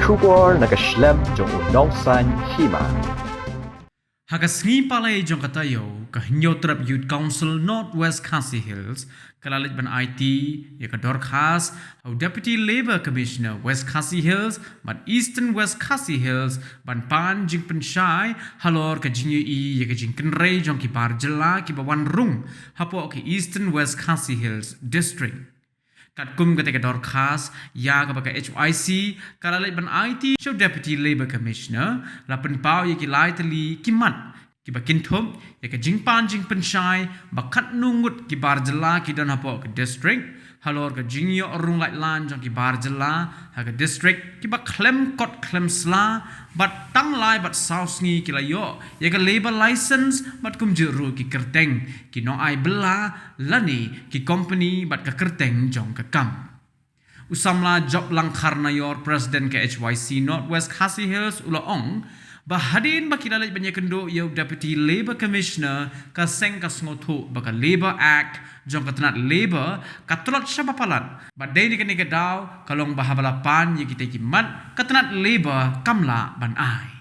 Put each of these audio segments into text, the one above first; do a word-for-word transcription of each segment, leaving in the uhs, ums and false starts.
Khubor na ka shlem jong u nongsaiñ hima. Ha ka sngi Palei jong ka taïew, ka Hynñiewtrep Youth Council North West Khasi Hills ka la leit ban aiti ïa ka dorkhas ha u Deputy Labour Commissioner West Khasi Hills bad Eastern West Khasi Hills ban pan jingpynshai halor ka jingïohi ïa ka jingkynrei jong ki bar jylla kiba wan rung hapoh ka Eastern West Khasi Hills District. Katkum kata ka dorkhas ïa kaba ka H Y C ka la leit ban aiti sha u Deputy Labour Commissioner, la pynpaw ïa ki lai tylli ki mat kiba kynthup ïa ka jingpan jingpynshai ba katno ngut ki bar jylla ki don hapoh ka district halor ka jingïoh rung laitlan jong ki bar jylla ha ka district kiba khlem kot khlem sla bad tang lai bad saw sngi ki la ïoh ïa ka labour license bad kumjuh ruh ki kyrteng ki nongai bylla lane ki company bad ka kyrteng jong ka kam. U samla Job Langkhar Nayor, President ka H Y C North West Khasi Hills, u la ong ba hadien ba ki la leit ban ïakynduh ïa u Deputy Labour Commissioner, ka seng ka sngewthuh ba ka Labour Act jong ka tnat Labour ka tlot shaba palat. Bad dei na kane ka daw ka long ba haba la pan ïa kita ki mat ka tnat Labour kam lah ban ai.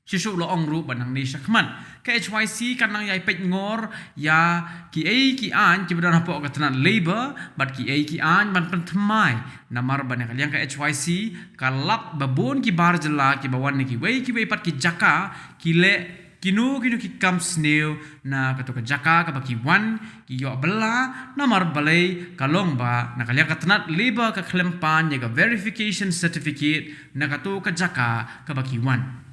Shisha u la ong ruh ba nangne shakhmat ka H Y C kan nang ïai peit ngor ïa kiei ki aiñ kiba don hapoh ka tnat Labour bad kiei ki aiñ ban pynthymmai, namar ba na ka liang ka H Y C ka lap ba bun ki bar jylla kiba wan na kiwei kiwei pat ki jaka ki leh kino kino ki kam sniew na kato ka jaka kaba ki wan, ki ïoh bylla namar balei ka long ba na ka liang ka tnat Labour ka khlem pan ïa ka verification certificate na kato ka jaka kaba ki wan.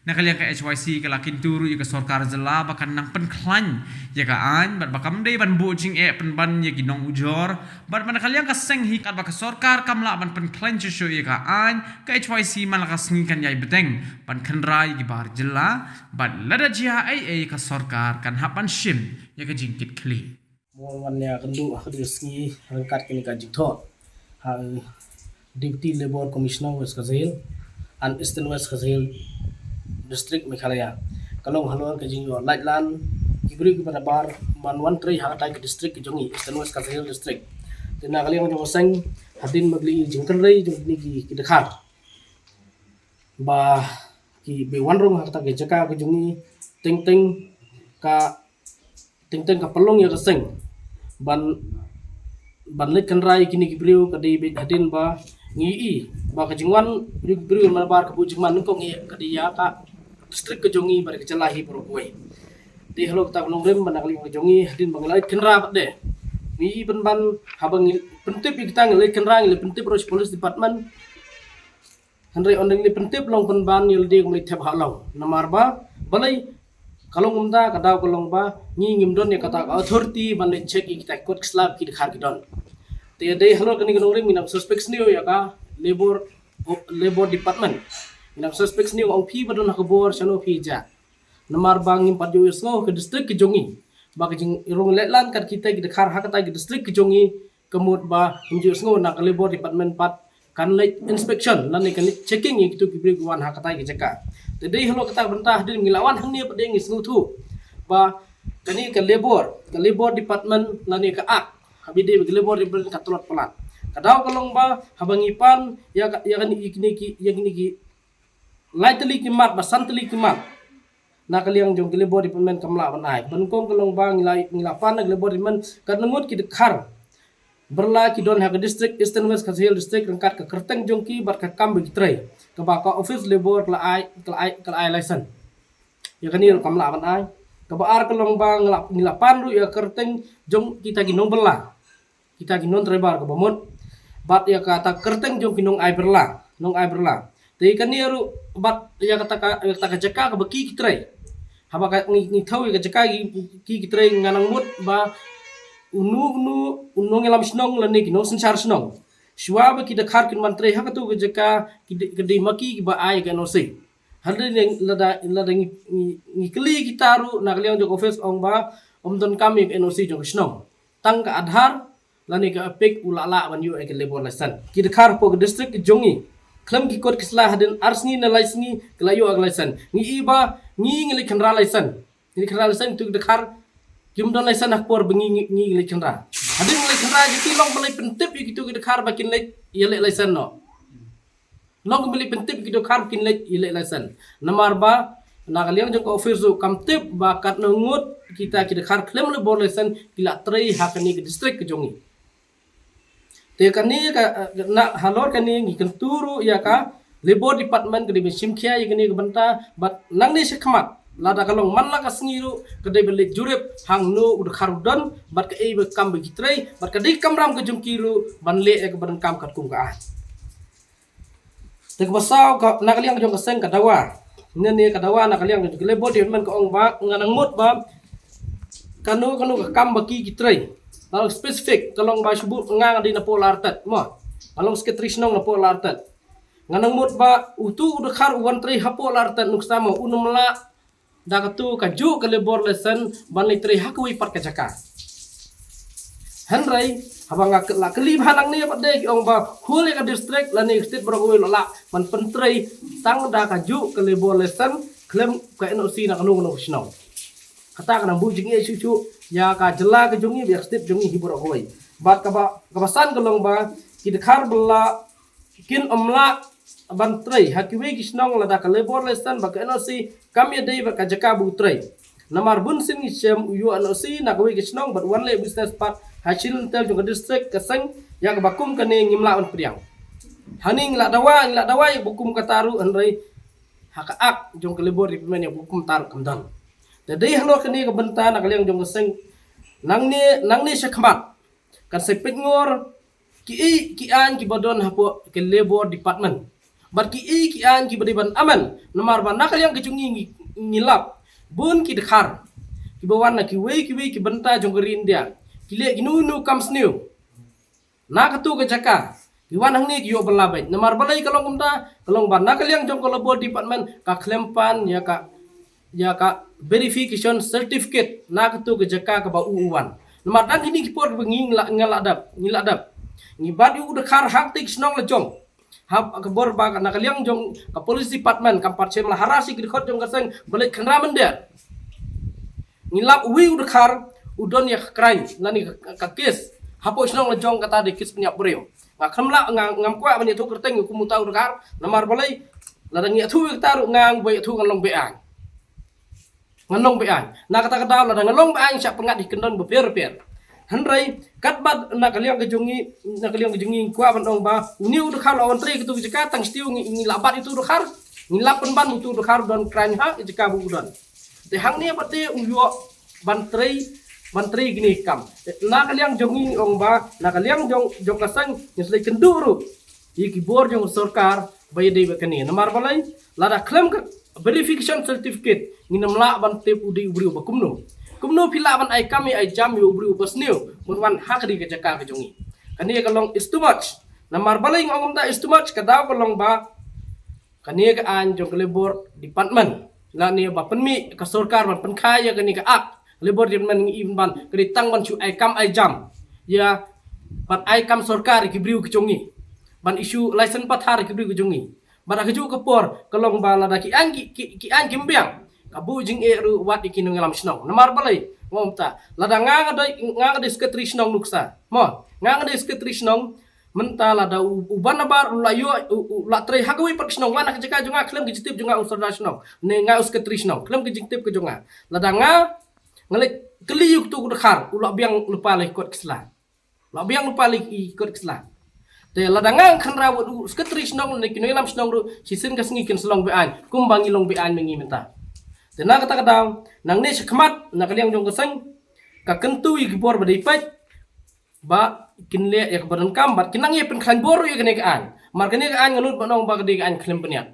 Na ka liang ka H Y C ka la kyntu ruh ïa ka sorkar jylla ba kan nang pynkhlaiñ ïa ka aiñ bad ba kam dei ban buh jingeh pynban ïa ki nongujor bad ba na ka liang ka seng hi katba ka sorkar kam lah ban pynkhlaiñ shuh shuh ïa ka aiñ, ka H Y C man la ka sngi kan ïai bteng ban kynra ïa ki bar jylla bad lada jia ei ei ka sorkar kan hap ban shim ïa ka jingkitkhlieh. Mo wan ïa kynduh ha ka dei sngi ryngkat kane ka jingthoh ha Deputy Labour Commissioner West Khasi Hills and Eastern West Khasi Hills District, Meghalaya. Ka long halor ka jingïoh laitlan ki briew kiba nabar ban wan trei ha katai ka district ka jong ngi, Eastern West Khasi Hills District. Te na ka liang jong ka seng hadien ba ki la ïoh jingkynrei jong kine ki, ki dkhar ba ki ba wan rung ha kata ka jaka ka jong ngi, teng teng ka teng teng ka pynlong ïa ka seng ban, ban leit kynra ïa kine ki briew ka dei beit hadien ba ngi i ba ka jingwan briew, briew nabar ka buh jingman nyngkong ïa ka dei ïa ka district ka jong ngi bad ka jylla hi baroh kawei. Te halor kata ka nongrim ba na ka liang ka jong ngi hadien ba ngi la leit kynra pat de, ngi i pynban haba ngi pyntip ïa kita ngi leit kynra, ngi leit pyntip ruh sha police department. Hynrei ynda ngi leit pyntip long pynban ïa lade kum leit thep ha long. Namar ba balei ka long kumta, ka daw ka long ba ngi ngim don ïa kata ka authority ban leit check ïa kita ki kot ki sla ba ki dkhar ki don. Te dei halor kane ka nongrim ngi nang suspect sniew ïa ka Labour, Labour Department. Ngi nang suspect sniew ong phi ba don ha ka bor shano phi ja. Namar ba ngim pat ju ïohsngew ka district ka jong ngi ba ka jingrung laitlan kat kita ki dkhar ha kata ki district ka jong ngi, ka mut ba ngim ju ïohsngew na ka Labour Department pat kan leit inspection lane kan leit checking ïa kitu ki briew ki wan ha kata ki jaka. Te dei halor kata ka bynta hadien ngi la wan hangne pat de ngi sngewthuh ba kane ka Labour, ka Labour Department lane ka Act haba dei ba ka Labour Department ka tlot palat. Ka daw ka long ba haba ngi pan ïa ka, ïa kane, ïa kine ki, ïa kine ki lai tylli ki mat ba san tylli ki mat na ka liang jong ka Labour Department kam lah ban ai. Ba nyngkong ka long ba ngi la, ngi la pan na ka Labour Department katno ngut ki dkhar bylla ki don ha ka district, Eastern West Khasi Hills District, ryngkat ka kyrteng jong ki bad ka kam ba ki trei, kaba ka office Labour ka la ai, ka la ai, ka la ai license. Ïa kane ruh kam lah ban ai. Kaba ar ka long ba ngi la, ngi la pan ruh ïa ka kyrteng jong kita ki nongbylla, kita ki non-tribal kaba mut. Bad ïa kata ka kyrteng jong ki nongai bylla, nongai bylla. Te kane ruh bad ïa kata ka, ïa kata ka jaka kaba ki, ki trei. Haba ka ngi, ngi thaw ïa ka jaka ki, ki, ki trei, nga nang mut ba uno uno u nongïalam shnong lane ki nongsynshar shnong, shuwa ba ki dkhar kin wan trei ha katu ka jaka ki dei, ki dei ma ki kiba ai ka N O C. Hadien lada, lada ngi, ngi, ngi kylli kita ruh na ka liang jong ka office ong ba ym donkam ïa ka N O C jong ka shnong, tang ka Aadhaar lane ka EPIC u lah lah ban ïoh ïa ka labour license. Ki dkhar hapoh ka district ka jong ngi khlem ki kot ki sla hadien ar sngi ne lai sngi ki la ïoh ïa ka license. Ngi i ba ngi, ngi leit kynra license, ngi leit kynra license, kitu ki dkhar kim don license ha ka por ba ngi, ngi, ngi leit kynra. Hadien ngi leit kynra, ki long ba leit pyntip ïa kitu ki dkhar ba kin leit ïaleh license noh. Long kumba leh pyntip ki dkhar kin leh i leh license. Namar ba na ka liang jong ka office ruh kam tip ba katno ngut kita ki dkhar khlem labour license ki la trei ha kane ka district ka jong ngi. Te kane ka, eh, na halor kane ngi kyntu ruh ïa ka Labour Department ka dei ban shim khia ïa kane ka bynta, bad nangne shakhmat lada ka long man la ka sngi ruh ka dei ban leit jurip hangno u dkhar u don bad kaei ba kam ba ki trei, bad ka dei kamram ka jong ki ruh ban leh ïa ka ban kam katkum ka aiñ. Te kaba saw ka, na ka liang jong ka seng ka dawa. Nane ka dawa na ka liang jong ka Labour Department ka ong ba nga nang mut ba kano kano ka kam ba ki ki trei. Ka long specific, ka long ba shu buh nga nga dei na Port Lartet mo. Ka long secretary shnong na Port Lartet. Nga nang mut ba utu u dkhar u wan trei ha Port Lartet nuksa mo, un ym lah da katu kajuh ka labour license ban leit trei ha kawei pat ka jaka. Hynrei haba nga la kylli bha nangne pat de ki ong ba whole ka district lane ka state baroh kawei la lah ban pyntrei tang da kajuh ka labour license khlem ka N O C na kano kano ka shnong. Kata ka nang buh jingeh shuh shuh ïa ka jylla ka jong ngi bad ïa ka state jong ngi hi baroh kawei. Bad kaba, kaba san ka long ba ki dkhar ba la kin ym lah ban trei ha kiwei ki shnong lada ka labour license bad ka N O C kam ïadei bad ka jaka ba u trei. Namar bun sien ngi shem u ïoh N O C na kawei ka shnong bad wan leh business pat ha shi lynter jong ka district ka seng, ïa kaba kum kane ngim lah ban pdiang. Hangne ngi la dawa, ngi la dawa ïa kaba kum kata ruh, hynrei ha ka Act jong ka Labour Department ïa kaba kum kata ruh kam don. Te dei halor kane ka bynta na ka liang jong ka seng nangne, nangne shakhmat kan sa pynngor kiei ki aiñ kiba don hapoh ka Labour Department. Bad kiei ki aiñ kiba dei ban amend, namar ba na ka liang ka jong ngi ngi, ngi lap bun ki dkhar kiba wan na kiwei kiwei ki bynta jong ka ri India, ki leh kino kino kam sniew. Na katu ka jaka ki wan hangne ki ïoh bylla beit. Namar balei ka long kumta? Ka long ba na ka liang jong ka Labour Department ka khlem pan ïa ka, ïa ka verification certificate na katu ka jaka kaba u u wan. Namar dang kine ki por ba ngi la, nga la dap, ngi la dap, ngi bat ïa u dkhar ha kata ka shnong la jong. Hap ka bor ba na ka liang jong ka police department kam pat shem la hara shi ki dkhot jong ka seng ba leit khynra mynder. Ngi lap uwei u dkhar u don ïa ka crime lane ka, ka case hapoh shnong la jong, kata dei case pynïap briew. Nga khlem lah, nga, ngam kwah ban ïathuh kyrteng kum uta u dkhar, namar balei lada ngi ïathuh ïa kata ruh nga, nga ba ïathuh ngan long be-aiñ. Ngan long be-aiñ. Na kata ka daw lada ngan long be-aiñ shah pyngngad ïa ki kyndon bapher bapher. Hynrei katba na ka liang ka jong ngi, na ka liang ka jong ngi kwah ban ong ba une u dkhar la wan trei katu ka jaka, tang shuh ngi, ngi la bat ïa utu u dkhar, ngi la pynban utu u dkhar u don crime ha ka jaka ba u don. Te hangne pat te u ïoh ban trei, ban trei kine ki kam. Te na ka liang jong ngi ong ba na ka liang jong, jong ka seng ngi sa leit kynduh ruh ïa ki bor jong ka sorkar ba ïadei bad kane. Namar balei? Lada khlem ka verification certificate ngin ym lah ban tip u dei u briew ba kumno. Kumno phi lah ban ai kam ïa ai jam ïa u briew ba sniew ban wan ha ka dei ka jaka ka jong ngi? Kane ka long is too much. Namar balei nga ong kumta is too much? Ka daw ka long ba kane ka aiñ jong ka Labour Department lane ba pynmih ka sorkar ban pynkha ïa kane ka Act Labour Department ngi im ban ka dei tang ban shu ai kam ai jam ïa, ban ai kam sorkar ïa ki briew ki jong ngi, ban issue license pathar ïa ki briew ki jong ngi. Bad ha kajuh ka por ka long ba lada ki aiñ ki, ki, ki aiñ kim biang, ka buh jingeh ruh wat ïa ki nongïalam shnong. Namar balei? Nga ong kumta, lada nga nga dei, nga nga dei secretary shnong nuksa mo, nga nga dei secretary shnong. Mynta lada u, u Barnabas u la ïoh, u, u la trei ha kawei pat ka shnong, wan ha ka jaka jong nga khlem ka jingtip jong nga u sordar shnong, ne nga u secretary shnong, khlem ka jingtip ka jong nga. Lada nga nga leit kylli ïa utu u dkhar, u la biang lypa la ki kot ki sla. La biang lypa la ki kot ki sla. Te lada nga khynraw wat u secretary shnong ne ki nongïalam shnong ruh, shisien ka sngi kin sa long be-aiñ kumba ngi long be-aiñ ma ngi mynta. Te na kata ka daw nangne shakhmat na ka liang jong ka seng ka kyntu ïa ki bor ba dei peit ba kin leh ïa kaba donkam bad kin nang ïa pynkhlaiñ bor ruh ïa kane ka aiñ. Namar kane ka aiñ nga nud ban ong ba ka dei ka aiñ khlem bniat.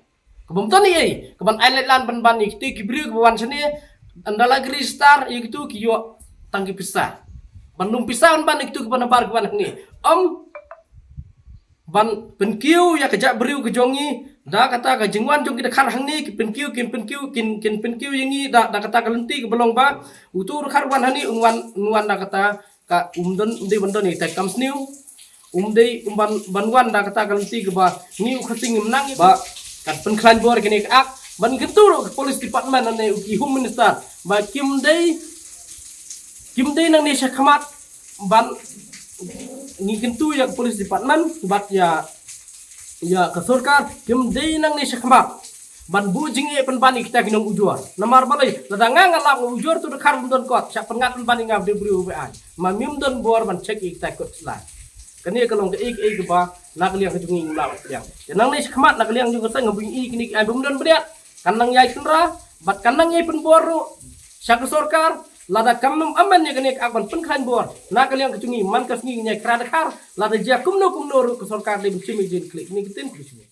Ka bym don ei ei ka ban ai leit lan ban ban ïa kito ki briew kiba wan shane, ynda la ki register ïa kito ki ïoh tang ki pisa. Ban lum pisa ban ban ïa kito kiba nabar kiba wan hangne. Ym ban pynkiew ïa ka jaitbynriew ka jong ngi da kata ka jingwan jong ki dkhar hangne, ki pynkiew, kin pynkiew, kin, kin pynkiew ïa ngi da, da kata ka lynti kaba long ba utu u dkhar wan hangne un wan, un wan da kata ka um don, um dei ban don ïa ka kam sniew. Um dei um ban, ban wan da kata ka lynti kaba ngi u Khasi ngim nang ba kan pynkhlaiñ bor kine ka Act. Ban kyntu ruh ka police department ne u ki home minister ba kim dei, kim dei nangne shakhmat ban ngi kyntu ïa ka police department bad ïa Ïa ka sorkar kim dei nangne shakhmat ban buh jingeh pynban ïa kita ki nongujor. Namar balei? Lada nga nga lap nga ujor tu dkhar bym don kot, shah pynngat pynban ïa nga ba dei briew ba ai. Ma mim don bor ban check ïa kita kot slai. Kane ka long kaei kaei kaba na ka liang ka jong ngi ngim lah ban pdiang. Te nangne shakhmat na ka liang jong ka seng nga bun ïa kine ki ai bym don bniat. Kan nang ïai khynra bad kan nang ïai pynbor ruh sha ka sorkar. Lada kam nym amen ïa kane ka ak ban pynkhlaiñ bor na ka liang ka jong ngi man ka sngi ngi ïai khra dkhar. Lada jia kumno kumno ruh ka sorkar dei ban shim ïa jingklik. Kine ki ktien khublei shibun.